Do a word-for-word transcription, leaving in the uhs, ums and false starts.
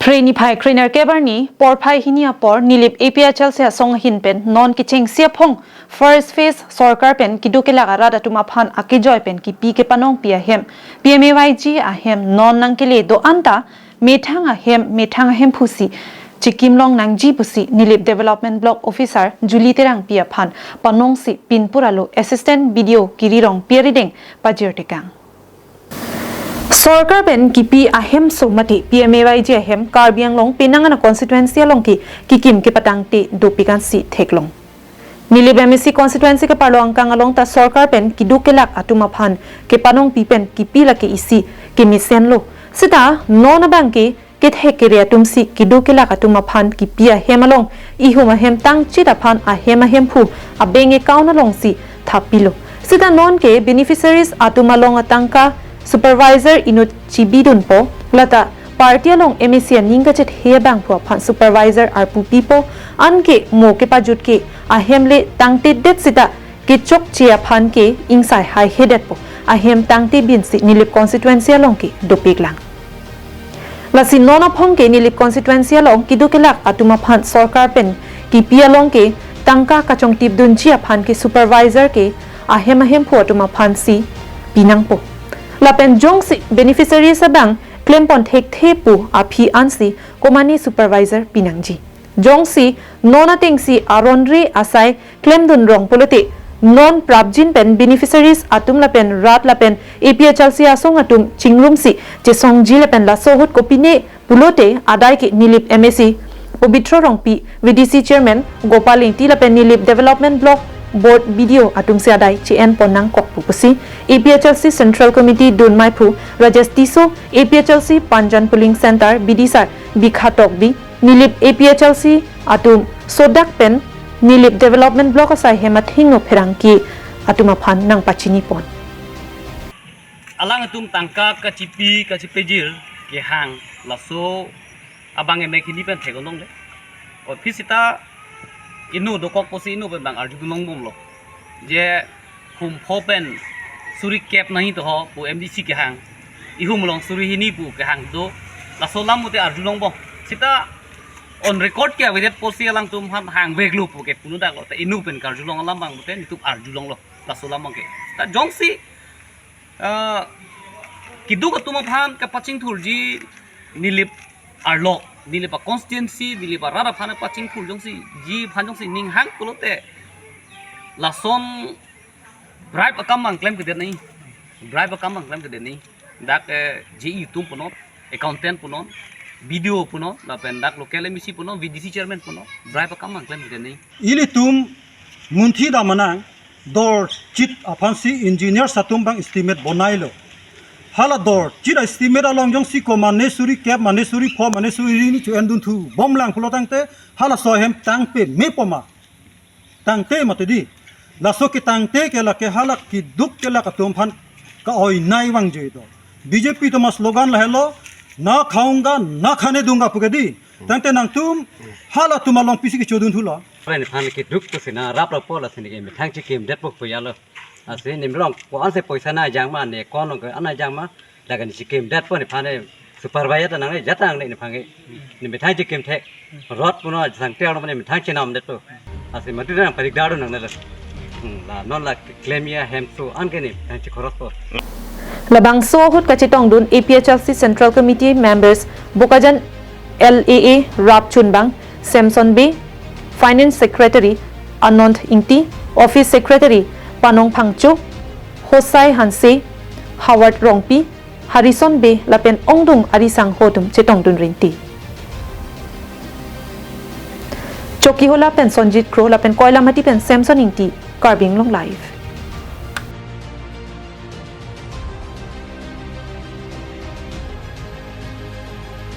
Kre niphai krenerkep arni, porphai hini apor, Nilip A P H L C asong ahin pen non kechengsi aphong first phase sorkar pen keduk kelak arat atum aphan akejoi pen kipi kepanongpi ahem, P M A Y G ahem non nangkele do-an ta methang ahem, methang ahemphu si chekimlong nangji pusi Nilip Development Block Officer Julie Terangpi aphan panongsi Pinpur alo Assistant B D O Kiri Rongpi arideng pajirtekang. Sorkar pen kipi ahemso mate P M A Y G ahem Karbi Anglong penang an a-constituency along ke kikim kepatangte dopik ansi theklong. Nilip M A C constituency keparlo angkang along ta sorkar pen keduk kelak atum aphan kepanongpi pen kipi lake isi kemesenlo. Seta non abang ke kethek kere atum si keduk kelak atum aphan kipi ahem along ihum ahem tangchit aphan ahem ahemphu a-bank account alongsi thapilo. Seta non ke beneficiaries atum along atangka supervisor inut chibidunpo, lata party along M A C aning kachethe abangphu aphan supervisor arpu pipo, anke mo kepajut ke ahem le tangtedet seta kechokche aphan ke ingsai haihedetpo, ahem tangte binsi Nilip constituency along ke dopiklang. Lasi non aphong ke Nilip constituency along keduk kelak atum aphan sorkar pen kipi along ke tangka kachongtipdunji aphan ke supervisor ke ahem ahemphu atum aphan si pinangpo. Lapen jongsi beneficiaries abang klempon thekthe pu aphi ansi komane supervisor pinangji. Jongsi non atengsi aron re asai klemdun rong pulote non prapjin pen beneficiaries atum lapen rat lapen A P H L C asong atum chingrumsi chesongji lapen laso ahut kopine pulote adai ke Nilip M A C Pobitro Rongpi, V D C Chairman Gopal Ingti lapen Nilip Development Block Board B D O atum si adai che-enpon nangkok pu pusi A P H L C Central Committee dunmaiphu Rajesh Tisso, A P H L C Panjan Polling Center B D sir Bikha Tokbi, Nilip A P H L C atum sodak pen Nilip Development Block asai hem athengno pherangke atum aphan nangpachinipon. Alang atum tangka kachipi kachipejir kehang laso abang emek hini pen thek-o longle. Office sita inut dokok pusi inut pen bang arjulongbomlo. Je hum pho pen suri kep nahi to ho pu M D C kehang. Ihum along suri hini pu kehang do. Laso alam mute arjulongbom. Sita on record ke avedet pusi alangtum aphan hangveklo pu ke punudaklo. Ta inut pen karjulong alam bang mute nelitum arjulonglo. Laso alam bang ke. Ta jongsi, ah, keduk atum aphan kapachingthurji Nilip arlo, Nilip a-constituency, Nilip arat aphan kapachingthur jongsi, ji aphan jongsi ning hang pulote lason bribe akam bang klemkledet nai. Bribe akam bang klemkledet nai. Dak, eh, J E atum punon, accountant punon, B D O punon, lapen dak local M A C punon, V D C chairman punon, bribe akam bang klemkledet nai. Ilitum munthi dam nang, dorchit aphansi engineers atum bang estimate bonailo. Hala dorchit a-estimate along jongsi komane suri kep, mane suri pho, mane suri hini cho-endunthu bomlang pulo tangte, halaso ahem tangpemepoma. Tangte mate di. Laso ketangte ke lake hala keduk kelak atum aphan ka-oinei vangji do. B J P atum a-slogan lahelo, "Na khaunga, na khane dunga," pu ke di. Tangte nangtum halatum along pisi kechodunthulo. Ore nephan keduk pusi na raprappo, lasi ne ke methang chekimdetpo pu yalo. Lasi ne rong ko-ansi poisa nangkejang ma, ne konong ke nangkejang ma, laga ne chekimdetpo nephan ne supervisor ta nangne jatang ne nephan ke. Ne methang chekim thek. Rot puno jatang tel ne methang chenamdetpo. Lasi madu nang parik daru nangne la. Hmm, la non la klemji ahemso an ke ne methang chekhoros po. Labangso ahut kachetongdun A P H L C Central Committee members Bokajan L A A Rap Chunbang, Samson Bey, Finance Secretary Anand Ingti, Office Secretary Panong Phangcho, Hosai Hanse, Howard Rongpi, Harrison Bey lapen ongdung arisangho atum chetongdun rinti. Chokihola pen Sonjit Kro lapen Koilamati pen Samson Ingti, Karbi Anglong Live.